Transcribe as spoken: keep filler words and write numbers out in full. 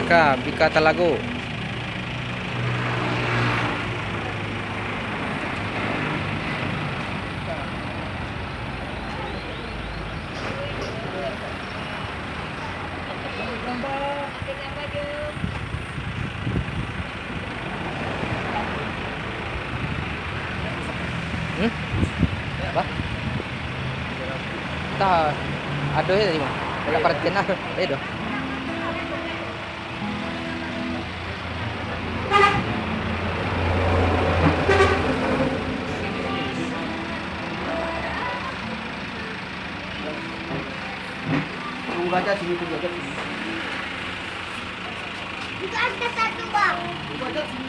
Ka, bi ka talago. Hmm? Apa? Entah, ado se tadi mah. Ndak paratian lah. Ayo doh. Tunggu aja sini, tunggu aja sini. Itu ada satu, Bang. Tunggu aja sini.